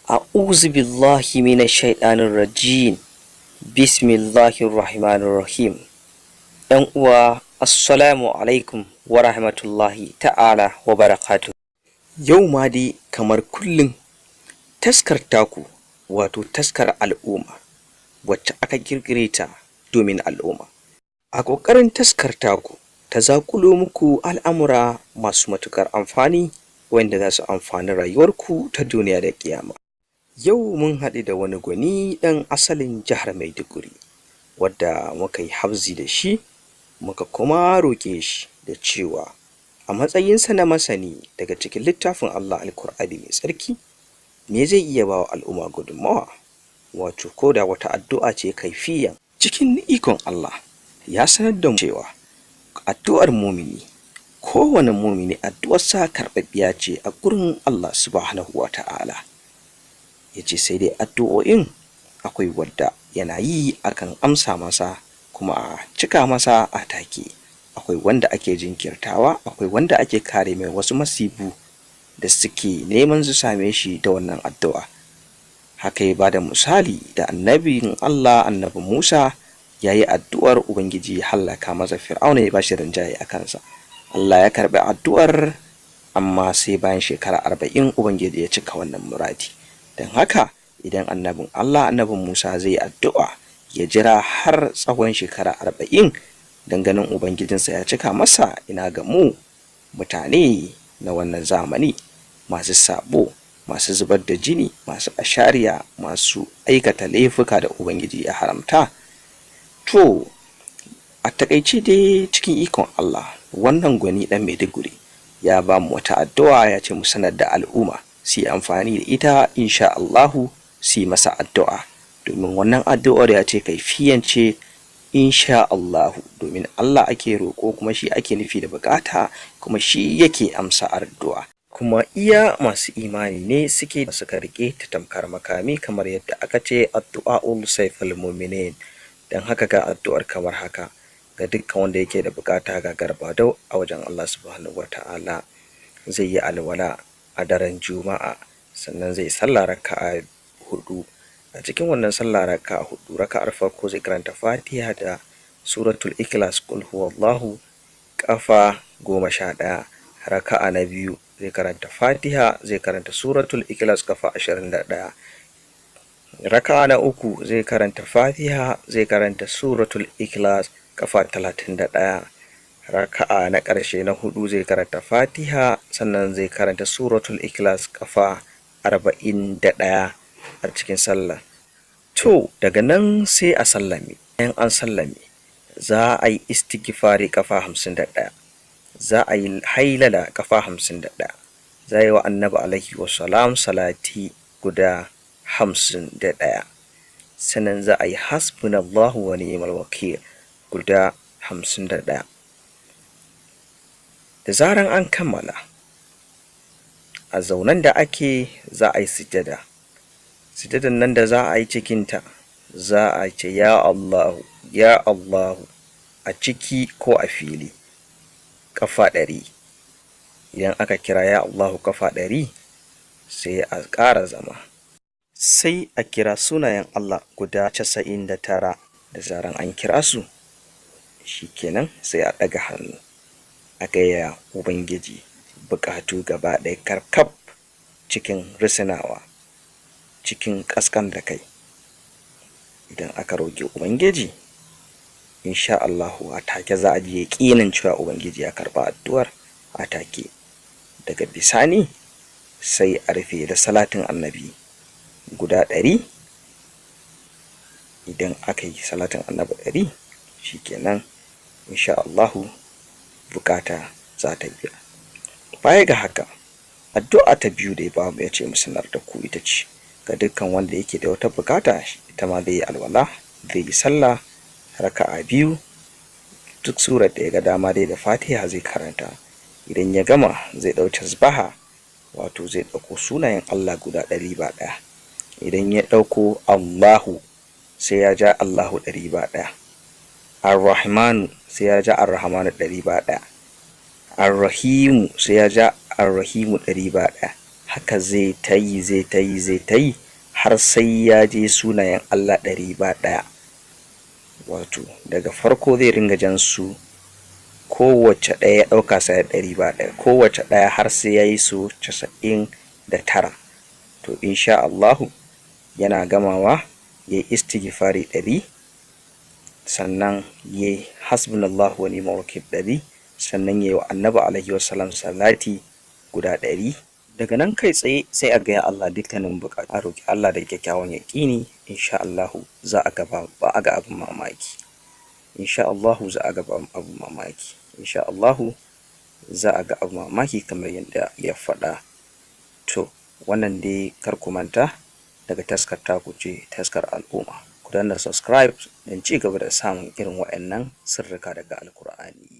A'udhu billahi minash shaitanir rajim. Bismillahir rahmanir rahim. ‘Yan uwa, assalamu alaikum wa rahmatullahi ta'ala wa barakatuh. Yau ma dai kamar kullum, taskar taku, wato taskar al'umma, wacce aka ƙirƙire ta domin al'umma. A ƙoƙarin taskar taku ta zaƙulo muku al'amura masu matuƙar amfani wanda za su amfani rayuwarku ta duniya da ƙiyama. Yau mun haɗu da wani gwani ɗan asalin jihar Maiduguri, wadda muka yi hafzi da shi, muka kuma roƙe shi da cewa a matsayinsa na masani daga cikin littafin Allah Alƙur'ani mai tsarki, me zai iya ba wa al'umma gudunmawa, wato ko da wata addu'a ce kaifiyan. Cikin ikon Allah ya sanar da mu cewa addu'ar mumini, kowane mumini, addu'arsa karɓaɓɓiya ce a gurin Allah subhanahu wa ta'ala. Ya ce sai dai addu'o'in akwai wadda yana yi akan amsa masa kuma a cika masa a take, akwai wanda ake jinkirtawa, akwai wanda ake kare mai wasu masibu da suke neman su same shi da wannan addu'a. Haka ya bada misali da annabin Allah, Annabi Musa, ya yi addu'ar Ubangiji ya hallaka masa Fir'auna, ya bashi rinjaye a kansa. Allah ya karɓi addu'ar, amma sai bayan shekara 40 Ubangiji ya cika wannan muradi. Don haka idan annabin Allah, Annabin Musa, zai yi addu'a ya jira har tsawon shekara 40 don ganin Ubangijinsa ya cika masa, ina ga mu mutane na wannan zamani, masu sabo, masu zubar da jini, masu ashariya, masu aikata laifuka da Ubangiji ya haramta? To, a takaice dai, cikin ikon Allah wannan gwani ɗan Maiduguri ya ba mu wata addu'a, ya ce mu sanar da al'umma su yi amfani da ita, insha Allahu su yi masa addu'a, domin wannan addu'ar ya ce kaifiyance, insha Allahu, domin Allah ake roƙo kuma shi ake nufi da bukata, kuma shi yake amsa addu'a, kuma iya masu imani ne suke suka rike ta tamkar makami, kamar yadda aka ce addu'a'ul saiful mu'minin. Don haka ga addu'ar kamar haka, ga dukkan wanda yake da bukata ga garbadau a wajen Allah subhanahu wata'ala. Zai yi alwala a daren Juma'a, sannan zai sallah raka'a hudu. A cikin wannan sallah raka'a hudu, raka'ar farko zai karanta Fatiha da Suratul Ikhlas, qul huwallahu, kafa 11. Raka'a na biyu zai karanta Fatiha, zai karanta Suratul Ikhlas kafa 21. Raka'a na uku zai karanta Fatiha, zai karanta Suratul Ikhlas kafa 31. Raka'a na ƙarshe, na hudu, zai karanta Fatiha, sannan zai karanta Suratul Ikhlas kafa 41 a cikin sallah. To, daga nan sai a sallame. Bayan an sallame, za a yi istighfari kafa 51, za a yi hailala kafa 51, za a yi wa Annabi alaihi wasalam salati guda 51, sannan za a yi hasbunallahu wa ni'mal wakil guda 51. Da zaran an kammala, a zaunen da ake za a yi sujada. Sujadan nan da za a yi, cikinta za a ce ya Allahu, ya Allahu, a ciki ko a fili, kafa 100. Idan aka kira ya Allahu kafa 100, sai a ƙara zama, sai a kira sunayen Allah guda 99. Da zaran an kira su, shikenan, sai a ɗaga hannu a gaya Ubangiji buƙatu gaba ɗaya karkaf, cikin risinawa, cikin ƙasƙan da kai. Idan aka roƙi Ubangiji, insha Allahu a take za a ji yaƙinin cewa Ubangiji ya karɓa addu'ar a take. Daga bisani sai a rufe da salatin Annabi guda 100. Idan aka yi salatin Annabi 100, shikenan, insha Allahu bukata za ta biya. Baya ga haka, addu'a ta biyu da ya bamu, ya ce mu sanar da ku, ita ce ga dukkan wanda yake da wata bukata, ita ma zai yi alwala, zai yi sallah raka'a biyu, duk surar da ya ga dama dai da Fatiha zai karanta. Idan ya gama, zai ɗau tasbaha, wato zai ɗauko sunayen Allah guda ɗari ba ɗaya. Idan ya ɗauko Allahu, sai ya ja Allahu ɗari ba ɗaya. Ar-Rahmanu, sai ya ja Ar-Rahmanu ɗari ba ɗaya. Ar-Rahimu, sai ya ja Ar-Rahimu ɗari ba ɗaya. Haka zai ta yi, zai ta yi, zai ta yi har sai ya je sunayen Allah 100 ba ɗaya. Wato daga farko zai ringa jan su, kowace ɗaya ya ɗauka sai 100 ba ɗaya, kowace ɗaya, har sai ya yi su 99. To, insha Allahu yana gamawa ya yi istighfari 100, sannan ya yi hasbunallahu wa ni'mal wakil 100, sannan ya yi wa Annabi alaihi wasallam salati guda 100. Daga nan kai tsaye sai a gaya Allah dukkanin buƙatu, a roƙi Allah da kyakkyawan yaƙini. Insha Allahu za a ga ba a ga abin mamaki. Insha Allahu za a ga abin mamaki. Insha Allahu za a ga abin mamaki kamar yadda ya faɗa. To, wannan dai kar ku manta, daga taskar taku ce, Taskar Al'umma. Ku danna subscribe don ci gaba da samun irin waɗannan sirrika daga Alkur'ani.